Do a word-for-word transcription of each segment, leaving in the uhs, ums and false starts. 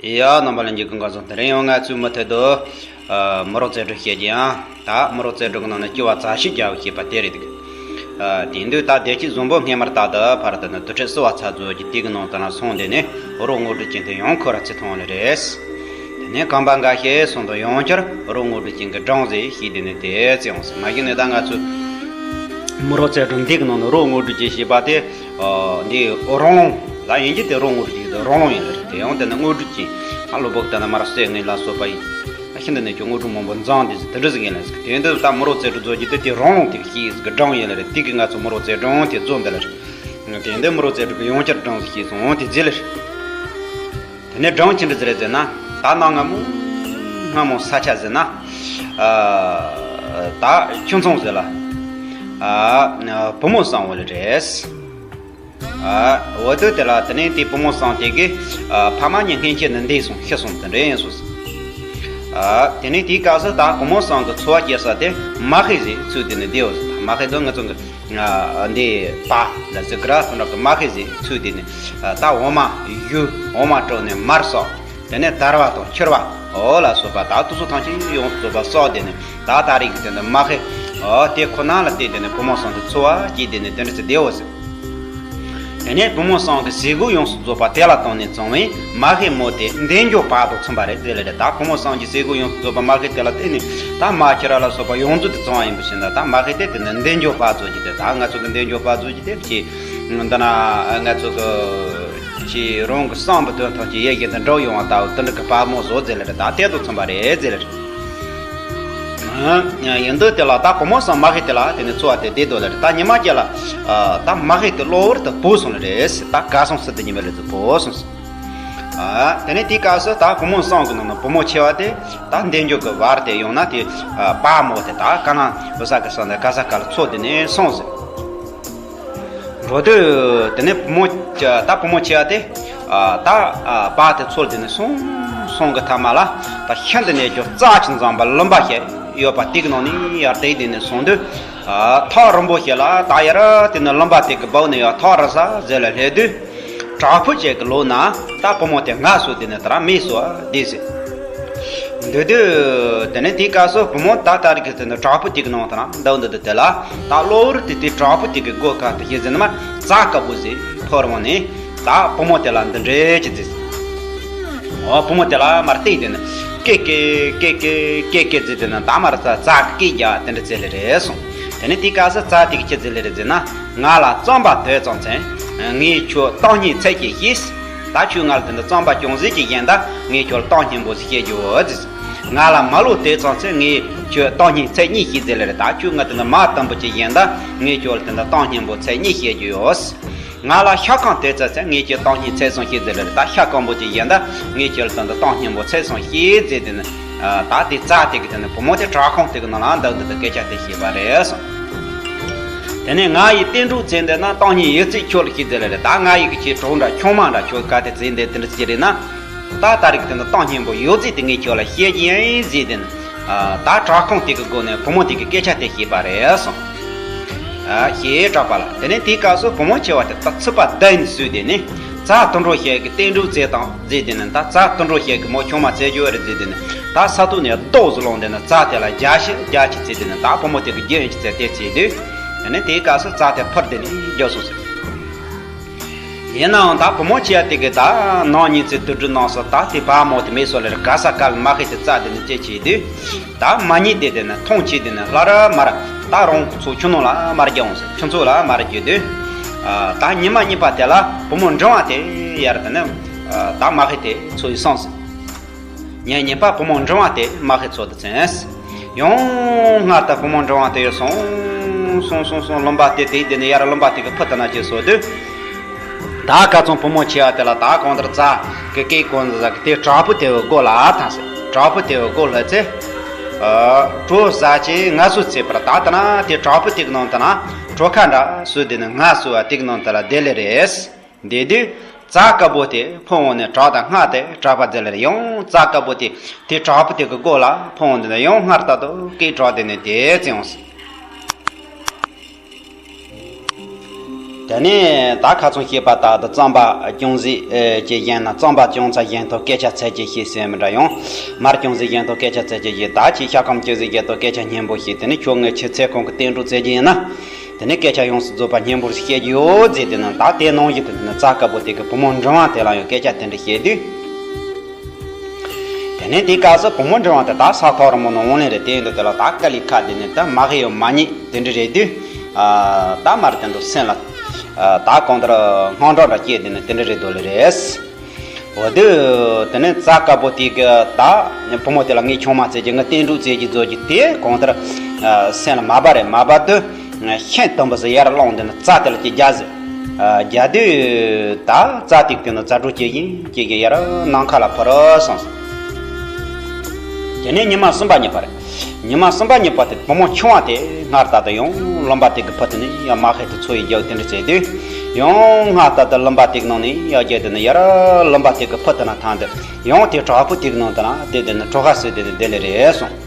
ཡ། རྣམ་པ་ལྷན་རྒྱས་ཀྱི་ཁམས་བཟང་། དེ་རིང་ཡང་ང་ཚོས་མུ་མཐུད་དུ་ཨ་མུ་རོ་རྩེ་སྒྲོན་བཤད་ཀྱི་ཡིན། ད་མུ་རོ་རྩེ་སྒྲོན་གྱི་ནང་ནས་སྐྱེ་བ་རྩ་ཤེས་རྒྱལ་པོ་ཞེས་པ་དེ་རེད་འདུག་ཨ་དེ་འདུག་ད་བདེ་སྐྱིད་བཟང་པོ་སྔས་མར་ལྟ་དུ་ཕར་དུ་ནི་དུར་ཁྲོད་བསིལ་བ་ཚ་མཛོད་ཀྱི་དེ་གི་ནང་དུ་ན་སོང་དེ་ནས་རོ་དངོས་གྲུབ་ཅན་དེ་ཡང་ཁོ་ར་ཚེ་ཐུང་བ་ལ་རེད། དེ་ནས་རྐང་པ་འགའ་ཤས་སོང་དུ་ཡང་བསྐྱར་རོ་དངོས་གྲུབ་ཅན་གྱི་སྦྲང་ཟེར་ཞེས་དེ་ནས་དེ་བརྩི་འོང་ཟེར། མ་གཞི་ནས་ད་ང་ཚོས་མུ་རོ་རྩེ་སྒྲོན་འདི་གི་ནང་ནས་རོ་དངོས་གྲུབ་ཅན་ཞེས་པ་དེ། ཨ་འདི་རོང་ལུང་ལ་ཡིན་གྱི་དེ་རོང་དངོས་གྲུབ་ཅན་དེ་རོང་ལུང་ཡིན་ལ་རེད། དེ་ཡང་དེ་ནི་དངོས་གྲུབ་ཅན་ཨ་ལོ་བོག་ད་ན་མར་སེ་ངེ་ལ་སོགས་པ་ཡིན། ཨ་ཤིན་ཏུ་ནས་ཀྱང་དངོས་གྲུབ་མང་པོ་འཛོམས་དེ་ཟེར་དེ་འདྲ་ཟེར་ངེ་ལ་ཟེར། དེ་འདི་ད་མུ་རོ་རྩེ་སྒྲོན་རྫོགས་ཀྱི་དེ་དེ་རོང་ལུང་དེ་ཤེས་ཟེར་གི་སྦྲང་ཡིན་ལ་རེད། དེ་གི་ང་ཚོ་མུ་རོ་རྩེ་སྒྲོན་དེ་རྫོགས་འདི་ལ་རེད། དེ་འདི་མུ་རོ་རྩེ་སྒྲོན་གི་ཡང་བསྐྱར་སྦྲང་ཟེར་ཤེས་སོང་དེ་རྫི་ལ་རེད། དེ་ནས་སྦྲང་ཅི་འདྲ་ཟེར་རེད་ཟེར་ན། ད་གནའ་སྔ་མོ་སྔ་མོ་ས་ཆ་ཟེར་ན། ཨ་ད་ཁྱུང་ཚང་ཟེར་ལ། ཨ་བུ་མོ་བཟང་བོ་ལ་རེད། ཨ་འོ་དུ་དེ་ལ་དེ་ནས་དེ་བུ་མོ་བཟང་དེ་གི་ཨ་ཕ་མ་གཉིས་སྔན་ཆད་ནས་འདས་སོང་ཤི་སོང་དེ་འདྲ་ཡིན་སོང་ཟེར། ཨ་དེ་ནས་དེའི་སྐབས་སུ་ད་བུ་མོ་བཟང་གི་འཚོ་བ་སྐྱེལ་ས་དེ་མ་ཧེ་ཟེར་ཚུལ་དེ་ནས་བསྡད་འོ་ཟེར། མ་ཧེ་དུ་ང་ཚོ་གི་ཨ་འདི་པ་ལ་ཟེར་གི་ར་སོང་ར་གི་མ་ཧེ་ཟེར་ཚུལ་དེ་ནས་ཨ་ད་འོ་མ་ཡུ་འོ་མ་དཀྲོགས་ནས་མར་སོགས། དེ་ནས་དར་བ་དང་ཁྱེར་བ་འོ་ལ་སོགས་པ་ད་དུ་སུ་ཐང་ཆེན་ཡོངས་སུ་རྫོགས་པ་སོགས་དེ་ནས་ད་ད་རེས་ཀྱི་དེ་ནས་མ་ཧེ་འོ་དེ་ཁོ་ན་ལ་བལྟས་དེ་ནས་བུ་མོ་བཟང་དེ་འཚོ་བ་སྐྱེལ་དེ་ནས་དེ་འདྲ་ཚེ་བསྡད་འོ་ཟེར། དེ་ནས་བུ་མོ་བཟང་གི་ཟས་གོས་ཡོངས་སུ་རྫོགས་པ་དེ་ལ་བཏང་ནས་བཙོང་བས་མ་ཧེ་མོ་དེ་འདན་འཇོག་པ་དང་མཚུངས་པ་རེད་ཟེར་ལེ་རེད། ད་བུ་མོ་བཟང་གི་ཟས་གོས་ཡོངས་སུ་རྫོགས་པ་མ་ཧེ་དེ་ལ་བརྟེན་ནས་ད་མ་ཁྱེར་བ་ལ་སོགས་པ་ཡོངས་རྫོགས་དེ་བཙོང་བ་ཡིན་པ་ཞིག་ན་ད་མ་ཧེ་དེ་དེ་ནས་འདན་འཇོག་པ་ཚོ་གི་དེ་ད་ང་ཚོ་གི་འདན་འཇོག་པ་ཚོ་གི་དེ་ཀྱི་འདི་ན་ང་ཚོ་གི་ཀྱི་རང་གི་བསམ་པའི་དོན་ཐོག་ཀྱི་ཡེ་ཤེས་དང་འགྲོགས་ཡོང་བ་ལྟ་བུ་དེ་འདྲ་གི་དཔའ་མོ་བཟོ་ཟེར་ལེ་རེད། ད་དེ་དང་མཚུངས་པ་རེད་ཟེར་ལེ་རེད། ཡིན་དུས་དེ་ལ་ད་བུ་མོ་བཟང་མ་ཧེ་དེ་ལ་དེ་ནས་འཚོ་བ་དེ་བསྡད་འདུག་ལེ་རེད། ད་ཉི་མ་གཅིག་ལ་ད་མ་ཧེ་དེ་གློ་བུར་དུ་བུད་སོང་ལེ་རེད། ད་ག་སོང་ཟེར་དུས་ཉི་མ་ལེ་ཚོ་བུད་སོང་ཟེར། དེ་ནས་དེའི་སྐབས་སུ་ད་བུ་མོ་བཟང་གི་ནང་ན་བུ་མོ་ཆེ་བ་དེ་ད་འདན་འཇོག་གི་བར་དེ་ཡོང་ན་དེ་དཔའ་མོ་དེ་ད་ག་ན་བུ་ས་གི་ས་ནས་ག་ས་ག་ལ་འཚོ་དེ་ནས་སོང་ཟེར། འགྲོ་དུས་དེ་ནས་བུ་མོ་ད་བུ་མོ་ཆེ་བ་དེ་ད་པ་དེ་ཚོར་དེ་ནས་སོང་སོང་གི་ཐ་མ་ལ་ད་ཤིན་ཏུ་ནས་ཀྱང་རྩ་ཆེན་འཛོམས་པ་ལུང་པ་ཞིག་ཡོད་པ་དེ་གི་ནང་ནས་ཡར་དེ་དེ་ནས་སོང་དུས་ཐག་རིང་པོ་ཞིག་ལ་ད་ཡར་དེ་ནས་ལུང་པ་དེ་གི་སྦུག་ནས་ཡར་ཐག་རིང་ས་ཟེར་ལ་སླེབས་དུས་བྲག་ཕུག་ཅིག་གི་ལོགས་ན་ད་བུ་མོ་དེ་ངལ་གསོ་དེ་ནས་ད་ར་མི་གསོ་བསྡད་ཟེར། འདུག་དུས་དེ་ནས་དེའི་སྐབས་སུ་བུ་མོ་ད་ལྟ་རིག་གི་དེ་ནས་བྲག་ཕུག་དེ་གི་ནང་དུ་ན་འདུག་འདུག་དུས་དེ་ལ་ད་གློ་བུར་དུ་དེ་བྲག་ཕུག་དེ་གི་སྒོ་ཁ་དུ་ཤེས་ཟིན་མ་རྩྭ་དཀར་པོ་ཟིག་ཕོར་འོང་ནས་ད་བུ་མོ་དེ་ལ་འདི་འདྲས་ཀྱི་ཟིག་འོ་བུ་མོ་དེ་ལ་མར་བལྟས་དེ་ནས་ཀེ་ཀེ་ཀེ་ཀེ་ཀེ་ཀེ་ཟིག་དེ་ནས་ད་མར་རྩྭ་རྩྭ་ཀེ་རྒྱ་དེ་འདྲ་ཟེར་ལེ་རེད་སོང་། དེ་ནས་དེའི་སྐབས་སུ་རྩྭ་དེ་གི་ཅི་ཟེར་ལེ་རེད་ཟེར་ན། ང་ལ་རྩམ་པ་དོད་ཙམ་ཚེ། ངས་ཁྱོད་སྟོང་ཉིད་ཚད་ཀྱིས་ཤེས། ད་ཁྱོད་ང་ལ་དེ་འདྲ་རྩམ་པ་ཅུང་ཟད་ཅིག་བཞིན་ད་ངས་ཁྱོད་ལ་སྟོང་སྙིང་པོ་ཞིག་བཤད་རྒྱུ་ཡོད་ཟེར། ང་ལ་མ་ལོ་དེ་ཙམ་ཚེ་ངས་ཁྱོད་སྟོང་སྙིང་ཚད་གཉིས་ཤེས་ཟེར་ལེ་རེད། ད་ཁྱོད་ང་དེ་འདྲ་མ་དམ་པོ་ཅིག་བཞིན་ད་ངས་ཁྱོད་ལ་དེ་འདྲ་སྟོང་སྙིང་པོ་ཚད་གཉིས་བཤད་རྒྱུ་ཡོད་ཟེར། ང་ལ་ཤ་སྐམ་དེ་ཙམ་ཚེ་ངས་ཁྱོད་སྟོང་སྙིང་ཚད་གསུམ་ཤེས་ཟེར་ལེ་རེད། ད་ཤ་སྐམ་པོ་ཅིག་བཞིན་ད་ངས་ཁྱོད་ལ་དེ་འདྲ་སྟོང་སྙིང་པོ་ཚད་གསུམ་ཤེས་ཟེར་དེ་ནི། ད་དེ་རྩྭ་དེ་གི་དེ་ནི་བུ་མོ་དེ་བྲག་ཁུང་དེ་གི་ནང་ལ་འདུག་འདུག་དེ་སྐད་ཆ་དེ་བཤད་པ་རེད་གསུངས། དེ་ནས་ང་ཡི་གཏན་གྲོགས་བྱས་འདི་ན་སྟོང་ཉིད་ཡོད་ཚད་ཁྱོད་ལ་ཤེས་ཟེར་ལེ་རེད། ད་ང་ཡི་གི་ཁྱེད་གྲོགས་འདྲ་ཆུང་མ་འདྲ་ཁྱོད་ག་དེ་བྱས་འདི་དེ་འདྲ་ཅི་རེད་ན། ད་ད་རེས་ཀྱི་དེ་ནི་སྟོང་སྙིང་པོ་ཡོད་ཚད་དེ་ངས་ཁྱོད་ལ་བཤད་ཀྱི་ཡིན་ཟེར་དེ་ནི། ད་བྲག་ཁུང་དེ་གི་སྒོ་ནས་བུ་མོ་དེ་གི་སྐད་ཆ་དེ་བཤད་པ་རེད་གསུངས། ཞེས་གྲགས་པ་ལ། དེ་ནས་དེའི་སྐབས་སུ་བུ་མོ་ཆེ་བ་དེ་ད་ཚིག་པ་བདའ་ནས་ཟོས་དེ་ནི། རྩྭ་དུད་འགྲོ་ཞིག་གི་གཏན་གྲོགས་བྱེད་དང་ཟེར་དེ་ནི། ད་རྩྭ་དུད་འགྲོ་ཞིག་གི་མོ་ཆུང་མ་བྱེད་རྒྱུ་རེད་ཟེར་དེ་ནི། ད་ས་ཐོག་ནས་རྡོ་ཟིག་བླངས་དེ་ནི་རྩྭ་དེ་ལ་རྒྱག་ཤི་རྒྱག་ཤི་བྱས་དེ་ནི། ད་བུ་མོ་དེ་གི་རྒྱུན་ཡིན་གྱི་ཚེ་དེ་བྱས་དུས། དེ་ནི་དེའི་སྐབས་སུ་རྩྭ་དེ་འཕུར་དེ་ནི་རྒྱུགས་སོང་ཟེར། ཡིན་ནའང་ད་བུ་མོ་ཆེ་བ་དེ་གི་ད་ནང་ཉིན་ཚེ་དུད་འགྲོ་ནང་སོ་ད་དེ་བ་མོ་དེ་མེད་སོ་ལེར་ག་ས་ག་ལ་མ་ཧེ་དེ་རྩྭ་དེ་ནི་ཅི་བྱས་དུས། ད་མ་ཉིད་དེ་དེ་ནི་མཐོང་ཆེ་དེ་ནི་སླར་མར་ད་རང་ཚོ་ཆུ་ནང་ལ་མར་རྒྱག་འོང་ཟེར། ཆུ་མཚོ་ལ་མར་རྒྱུག་དུས། ད་ཉི་མ་གཉིས་པ་དེ་ལ་བུ་མོ་འབྲིང་བ་དེ་ཡར་དེ་ནི་ད་མ་ཧེ་དེ་འཚོ་ཡི་སོང་ཟེར། ཉིན་གཉིས་པ་བུ་མོ་འབྲིང་བ་དེ་མ་ཧེ་འཚོ་དུ་ཚན། ཡང་སྔར་ད་བུ་མོ་འབྲིང་བ་དེ་ཡོད་སོང་སོང་སོང་སོང་ལུང་པ་དེ་དེ་དེ་ནི་ཡར་ལུང་པ་དེ་གི་ཕུ་ཐུ་ན་ཅེས་སོ་དུས། ད་ཁ་ཚོང་བུ་མོ་ཆེ་བ་དེ་ལ་ད་གང་ལྟར་རྩྭ་གི་སྐད་གོ་འཛིན་ས་གི་དེ་བྲག་ཕུག་དེ་བའི་སྒོ་ལ་ཐང་ཟེར། བྲག་ཕུག་དེ་བའི་སྒོ་ལྷོད་ཚེ། གྲོ་ཟ་ཅེས་ངལ་གསོ་བྱས་པར་ད་ལྟ་ན་དེ་བྲག་ཕུག་དེ་གི་ནང་དུ་ན་གྲོ་ཁ་འདྲ་སོ་དེ་ནི་ངལ་གསོ་བ་དེ་གི་ནང་དུ་ལ་བསྡད་ལེ་རེད། དེ་དུས་རྩྭ་དཀར་པོ་དེ་འཕུར་འོང་ནས་བྲག་དང་སྔ་སྟེ་གྲགས་པ་མཛད་ལེ་རེད། ཡང་རྩྭ་དཀར་པོ་དེ་དེ་བྲག་ཕུག་དེ་གི་སྒོ་ལ་འཕུར་འོང་དུས་ན་ཡང་སྔར་ལྟར་དུ་སྐད་གྲགས་དེ་ནི་དེ་བརྩི་འོང་ཟེར། དེ་ནས་ད་ཁ་སང་བཤད་པ་ལྟར་དུ་རྩམ་པ་ཅུང་ཟད་ཅིག་བཞེངས་ན་རྩམ་པ་ཅུང་ཙམ་བཞེངས་ཐོག་སྐད་ཆ་ཚད་ཀྱི་བཤད་ཟིན་མི་འདྲ། ཡང་མར་ཅུང་ཟད་བཞེངས་ཐོག་སྐད་ཆ་ཚད་ཀྱི་བཤད། ད་ཅིག་ཤ་སྐམ་ཅུང་ཟད་བཞེངས་ཐོག་སྐད་ཆ་སྙན་པོ་བཤད། དེ་ནས་ཁྱོད་ངའི་ཆེ་ཚད་ཁོང་གི་བསྟན་འགྲོ་བཙལ་རྒྱུ་ཡིན་ན། དེ་ནས་སྐད་ཆ་ཡོངས་སུ་རྫོགས་པ་སྙན་པོ་ཞིག་བཤད་རྒྱུ་ཡོད་ཟེར། དེ་ནས་ད་དེ་ནང་བཞིན་དུ་དེ་ནས་རྩྭ་དཀར་པོ་དེ་གི་བུ་མོ་འབྲིང་བ་དེ་ལ་ཡང་སྐད་ཆ་དེ་འདྲ་བཤད་དུས། དེ་ནས་དེའི་སྐབས་སུ་བུ་མོ་འབྲིང་བ་དེ་ད་ས་ཐོག་རི་མོ་ནང་འོང་ལེ་རེད། དེ་ཡིན་དུས་དེ་ལ་ད་དཀའ་ལས་ཁག་དེ་ནས་ད་མ་ཧེ་ཡོད་མ་རྙེད་དེ་འདྲ་རེད་དུས། ཨ། ད་མར་དེ་འདུག་སེམས་ལ། ཨ། ད་གང་ལྟར་སྔངས་སྐྲག་འདྲ་སྐྱེས་དེ་ནས་དེ་འདྲ་རེད་འདུག་ལེ་རེད། འོ་དུས་དེ་ནས་རྩྭ་དཀར་པོ་དེ་གི་ད་བུ་མོ་དེ་ལ་ངའི་ཆུང་མ་བཙལ་གྱི་ངའི་བསྟན་འགྲོ་བཙལ་གྱི་བཟོ་གྱི་དེ་གང་ལྟར། ཨ། སེམས་ལ་མ་བབས་རེད། མ་བབས་དུས། ཤིང་དུམ་བུ་ཟིག་ཡར་བླངས་དེ་ནས་རྩྭ་དེ་ལ་ཅིག་རྒྱག་ཟེར། ཨ། རྒྱག་དུས་ད་རྩྭ་དེ་གི་དེ་ནས་རྩྭ་དྲོད་སྐྱེ་བཞིན་སྐྱེ་བཞིན་ཡར་ནམ་མཁའ་ལ་འཕུར་སོང་ཟེར། དེ་ནས་ཉི་མ་གསུམ་པ་གཉིས་པ་རེད། ཉི་མ་གསུམ་པ་གཉིས་པ་དེ་བུ་མོ་ཆུང་བ་དེ་སྔར་ལྟར་དུ་ཡང་ལུང་པ་དེ་གི་ཕུ་དེ་ནས་ཡར་མ་ཧེ་དེ་འཚོ་ཡི་རྒྱུག་དེ་འདྲ་བྱས་དུས། ཡང་སྔར་ལྟར་དུ་ལུང་པ་དེ་གི་ནང་ནས་ཡར་རྒྱུག་དེ་ནས་ཡར་ལུང་པ་དེ་གི་ཕུ་དེ་ན་ཐང་དུ་ཡང་དེ་བྲག་ཕུག་དེ་གི་ནང་དུ་ན་དེ་དེ་ནས་གྲོ་ཁ་ཟོས་དེ་ནས་དེ་ལེ་རེད་སོང་།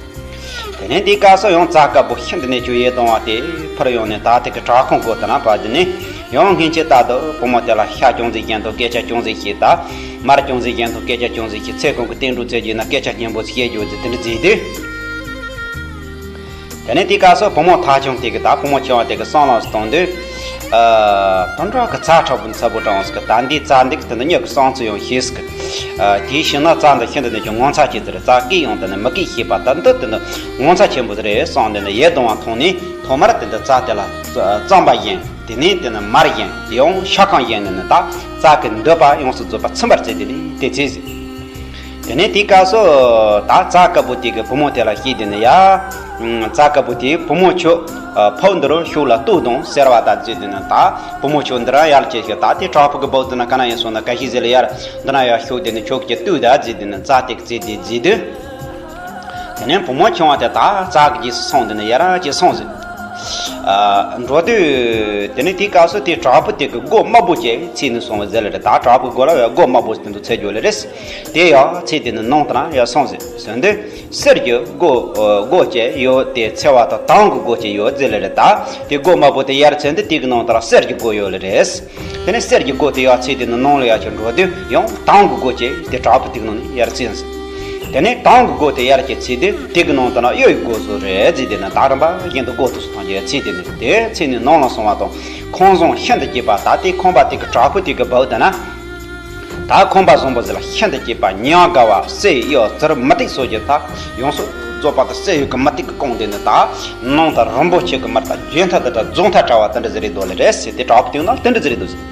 དེ་ནས་དེའི་སྐབས་སུ་ཡང་རྩྭ་དཀར་པོ་ཤིན་ཏུ་ནས་ཁྱོད་ཡིད་དུ་འོང་བ་དེ་ཕར་ཡོང་ནས་ད་དེ་གི་བྲག་ཁུང་སྒོ་དེ་ན་བབས་དེ་ནས་ཡང་སྔན་ཆད་ལྟར་དུ་བུ་མོ་དེ་ལ་ཤ་ཅུང་ཟད་བཞེངས་ཐོག་སྐད་ཆ་ཅུང་ཟད་བཤད། ད་མར་ཅུང་ཟད་བཞེངས་ཐོག་སྐད་ཆ་ཅུང་ཟད་བཤད། ཚེ་གང་གི་བསྟན་འགྲོ་བཙལ་རྒྱུ་ཡིན་ན་སྐད་ཆ་སྙན་པོ་ཞིག་བཤད་རྒྱུ་ཟེར་དེ་འདྲ་བརྫིས་དུས། དེ་ནས་དེའི་སྐབས་སུ་བུ་མོ་ཐ་ཆུང་དེ་གི་ད་བུ་མོ་ཆུང་བ་དེ་གི་བསམ་བློ་གཏོང་དུས། ཨ། དུད་འགྲོ་གི་རྩྭ་ཁྲ་བོ་འཚལ་པོ་དྲངས་ཟིག་གི་ད་འདིའི་རྩྭ་འདི་གི་དེ་འདི་མྱི་གི་བསམ་ཚུལ་ཡང་ཤེས་ཟིག་གི། ཨ། དེའི་ཕྱིར་ན་རྩྭ་འདི་ཤིན་ཏུ་ནས་ཀྱང་ངོ་མཚར་ཆེ་ཟེར། རྩྭ་སྐད་ཡང་དེ་ནས་མི་སྐད་ཤེས་པ་ད་འདི་དེ་འདི་ངོ་མཚར་ཆེན་པོ་ཟིག་རེད་བསམ་དེ་ནས་ཡིད་དུ་འོང་བ་མཐོང་ནས་ཐོག་མར་དེ་འདི་རྩྭ་དེ་ལ་རྩམ་པ་བཞེངས། དེ་ནས་དེ་ནས་མར་བཞེངས། དེ་ཡང་ཤ་སྐམ་བཞེངས་ནས་ནི་ད་རྩྭ་གི་འདོད་པ་ཡོངས་སུ་རྫོགས་པ་ཚིམ་པར་བྱས། དེ་ནས་དེ་ཚེ་ཟིག་དེ་ནས་དེའི་སྐབས་སུ་ད་རྩྭ་དཀར་པོ་དེ་གི་བུ་མོ་དེ་ལ་བཤད་དེ་ནི་ཡ། རྩྭ་དཀར་པོ་དེས་བུ་མོ་ཁྱོད་ཕོ་འདི་རུ་ཤུགས་ལ་གཏུག་དང་ཟེར་བ་དང་བརྩིས་དེ་ནི་ད་བུ་མོ་ཁྱོད་འདི་ར་ཡར་ཁྱེར་ཤོག་ད་དེ་བྲག་ཕུག་གི་སྦུག་དེ་ན་ག་ན་ཡིན་སོང་ན་ག་ཤེད་ཟེར་ལ་ཡར་འདི་ན་ཡར་ཤོག་དེ་ནི་ཁྱོད་ཀྱིས་གཏུག་ད་བརྩིས་དེ་ནི་རྩྭ་དེ་གི་བརྩིས་དེ་བརྩིས་དུས། དེ་ནས་བུ་མོ་ཆུང་བ་དེ་ད་རྩྭ་གི་རྗེས་སུ་སོང་དེ་ནི་ཡར་ཅིག་སོང་ཟིག་ཨ། འགྲོ་དུས་དེ་ནས་དེའི་སྐབས་སུ་དེ་བྲག་ཕུག་དེ་གི་སྒོ་དམར་པོ་ཅིག་ཚིག་ནས་སོང་བ་ཟེར་ལེ་རེད། ད་བྲག་ཕུག་སྒོ་ལ་སྒོ་དམར་པོ་དེ་འདུག་ཚེ་རྒྱུ་ལེ་རེད། དེ་ཡང་ཚིག་དེ་ནི་ནང་དུ་ན་ཡར་སོང་ཟིག་ཟེར་དུས་གསེར་གྱི་སྒོ་སྒོ་ཅིག་ཡོད། དེ་ཚེ་བ་དང་དང་གི་སྒོ་ཅིག་ཡོད་ཟེར་ལེ་རེད། ད་དེ་སྒོ་དམར་པོ་དེ་ཡར་ཚེ་འདི་དེ་གི་ནང་དུ་ན་གསེར་གྱི་སྒོ་ཡོད་ལེ་རེད། དེ་ནས་གསེར་གྱི་སྒོ་དེ་ཡར་ཚིག་དེ་ནི་ནང་ལ་ཡར་ཅིག་འགྲོ་དུས་ཡང་དང་གི་སྒོ་ཅིག་དེ་བྲག་ཕུག་དེ་གི་ནང་ནས་ཡར་ཚིག་ཟིག་དེ་ནས་དང་གི་སྒོ་དེ་ཡར་ཅིག་ཚིག་དུས་དེ་གི་ནང་དུ་ན་གཡུ་ཡི་སྒོ་ཟིག་རེད་བརྩིས་དེ་ནི་ད་རིམ་པ་བཞིན་དུ་སྒོ་དེ་ཚོ་ཐམས་ཅད་ཚིག་དེ་ནི་དེ་ཚིག་ནས་ནང་ལ་སོང་བ་དང་ཁང་བཟང་ཤིན་ཏུ་སྐྱིད་པ། ད་དེ་ཁང་པ་དེ་གི་བྲག་ཕུག་དེ་གི་སྦུག་དེ་ན། ད་ཁང་པ་བཟང་པོ་ཟིག་ལ་ཤིན་ཏུ་སྐྱིད་པ་ཉམས་དགའ་བ་གསེར་གཡུ་བཙུར་མུ་ཏིག་སོགས་ཀྱི་ད་ཡོངས་སུ་རྫོགས་པ་དང་གསེར་གཡུ་གི་མུ་ཏིག་གིས་བཀང་དེ་ནི་ད་ནང་དུ་རིན་པོ་ཆེ་གི་མར་ད་བརྗོད་མཐའ་དང་རྫོགས་མཐའ་བྲལ་བ་དེ་འདྲ་ཟིག་རེད་འདུག་ལེ་རེད་ཟེར། དེ་བྲག་ཕུག་དེ་ནང་དེ་འདྲ་ཟིག་རེད་འདུག་ཟེར།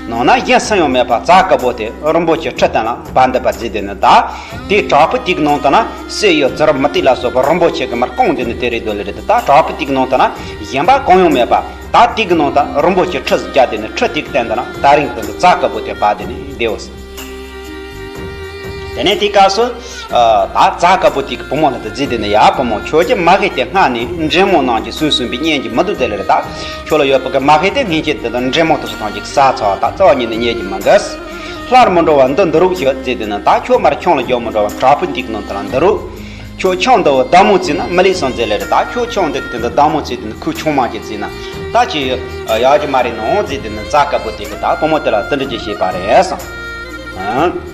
ནང་ན་གཞན་སུ་ཡང་མེད་པ་རྩྭ་དཀར་པོ་དེ་རིན་པོ་ཆེ་ཁྲི་སྟེང་ལ་སྦ་འདུག་པ་བརྩིས་དེ་ནི་ད་དེ་བྲག་ཕུག་དེ་གི་ནང་དུ་ན་གསེར་གཡུ་བཙུར་མུ་ཏིག་ལ་སོགས་པ་རིན་པོ་ཆེ་གི་མར་བཀང་དེ་ནི་དེ་རེད་འདུག་ལེ་རེད། ད་བྲག་ཕུག་དེ་གི་ནང་དུ་ན་གཞན་པ་གང་ཡང་མེད་པ། ད་དེ་གི་ནང་དུ་རིན་པོ་ཆེ་ཁྲི་ཟིག་བརྒྱབ་དེ་ནི་ཁྲི་དེ་གི་སྟེང་དུ་ན་ད་རིང་དེ་འདི་རྩྭ་དཀར་པོ་དེ་སྦ་དེ་ནི་བསྡད་ཡོད་ཟེར། དེ་ནས་དེའི་སྐབས་སུ། ཨ། ད་རྩྭ་དཀར་པོ་དེ་གི་བུ་མོ་ལ་དེ་བརྩིས་དེ་ནི་ཡ་བུ་མོ་ཁྱོད་ཀྱི་མ་ཧེ་དེ་སྔར་ནས་འདྲེ་མོ་ནང་གི་སུན་སུན་པའི་གཉེན་གྱི་མི་འདུག་དེ་ལེ་རེད། ད་ཁྱོད་ལ་ཡོད་པ་གི་མ་ཧེ་དེ་སྔན་ཆད་དེ་དང་འདྲེ་མོ་དེ་ཚོ་ཐམས་ཅད་ཟ་ཚར་བ། ད་རྩ་བ་ཉིད་ནས་རྙེད་ཀྱི་མི་འགི། སླར་མི་འགྲོ་བ་འདི་འདི་རུ་ཞུགས་བརྩིས་དེ་ནི་ད་ཁྱོད་མར་ཆང་ལ་རྒྱག་མི་འགྲོ་བ་བྲག་ཕུག་དེ་གི་ནང་དུ་ལ་འདི་རུ། ཁྱོད་ཆང་འདི་བ་བདག་མོ་བརྩིས་ན་མི་ལེགས་སམ་བརྩིས་ལེ་རེད། ད་ཁྱོད་ཆང་འདི་གི་དེ་འདི་བདག་མོ་བརྩིས་དེ་ནི་ཁོའི་ཆུང་མ་གིས་བརྩིས་ན་ད་ཅི་ཡག་གི་མ་རེད་ནོ་བརྩིས་དེ་ནི་རྩྭ་དཀར་པོ་དེ་གི་ད་བུ་མོ་དེ་ལ་དེ་འདྲ་ཅིག་བཤད་པ་རེད་བསམ།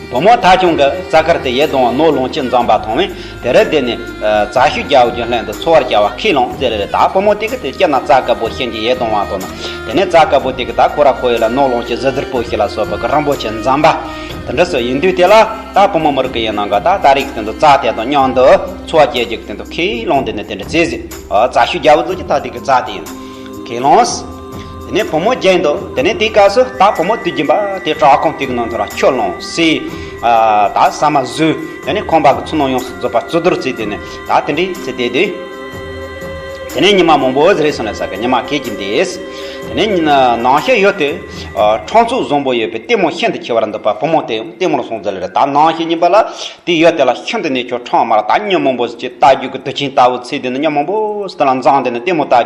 བུ་མོ་ཐ་ཆུང་གིས་རྩྭ་དཀར་དེ་ཡིད་དུ་འོང་བ་ནོར་ལོངས་སྤྱོད་འཛོམས་པ་མཐོང་བས་དེར་བསྡད་ནས་རྩྭ་ཤུགས་རྒྱལ་པོ་གྱི་ལྷན་དུ་འཚོ་བར་བྱ་བ་ཁས་བླངས་བརྩིས་ལེ་རེད། ད་བུ་མོ་དེ་གི་དེ་སྐྱེ་ན་རྩྭ་དཀར་པོ་ཤིན་ཏུ་ཡིད་དུ་འོང་བ་མཐོང་ན་དེ་ནས་རྩྭ་དཀར་པོ་དེ་གི་ད་ཁོ་ར་ཁོ་ཡིད་ལ་ནོར་ལོངས་སྤྱོད་གཟི་བདུད་པོ་ཞིག་ལ་སོགས་པ་གི་རིན་པོ་ཆེ་འཛོམས་པ་དེ་འདྲ་སོགས་ཡིན་དུས་དེ་ལ། ད་བུ་མོ་མི་རིགས་ཀྱི་ཡིན་ནང་ག་ད་ད་རིགས་དེ་ཚོ་རྩྭ་དེ་དང་མཉམ་དུ་འཚོ་བ་སྐྱེལ་རྒྱུ་དེ་ཚོ་ཁས་བླངས་དེ་ནི་དེ་འདྲ་བརྩིས་ཟིན། རྩྭ་ཤུགས་རྒྱལ་པོ་ཚོ་གི་ད་དེ་གི་རྩྭ་དེ་ཡིན། ཁས་བླངས། དེ་ནས་བུ་མོ་རྒྱན་དུ་དེ་ནས་དེའི་སྐབས་སུ་ད་བུ་མོ་དུས་རྒྱུན་པ་དེ་བྲག་ཁུང་དེ་གི་ནང་དུ་ལ་ཆུ་བླངས་ཟས། ད་ཟ་མ་ཟོས། དེ་ནས་ཁང་པ་གི་ཚུལ་སྣང་ཡོངས་སུ་རྫོགས་པ་རྩུབ་སྡུར་བརྩིས་དེ་ནས་ད་དེ་འདྲའི་ཚེ་དེ་དུས། དེ་ནས་ཉི་མ་མང་པོ་ཟེར་སོང་ལ་ས་གི་ཉི་མ་ཁེལ་གྱིན་དེས། དེ་ནས་ཉི་ནང་ཤེས་ཡོད་དེ། ཁྲང་ཚུགས་བཟང་པོ་ཡོད་པའི་ལྟད་མོ་ཤིན་ཏུ་ཆེ་བར་འདུག་པ་བུ་མོ་དེ་ཡང་ལྟད་མོར་སོང་ཟེར་ལེ་རེད། ད་ནང་ཤེས་ཉིན་པ་ལ་དེ་ཡོད་དེ་ལ་ཤིན་ཏུ་ནས་ཁྱོད་ཁྲང་མར་ད་མྱི་མང་པོ་ཟིག་ལྟ་རྒྱུ་གི་དུས་ཆེན་ལྟ་བུ་ཚེ་དེ་ནི་མྱི་མང་པོ་ཟིག་དེ་ལ་འཛོམས་དེ་ནི་ལྟད་མོ་ལྟ་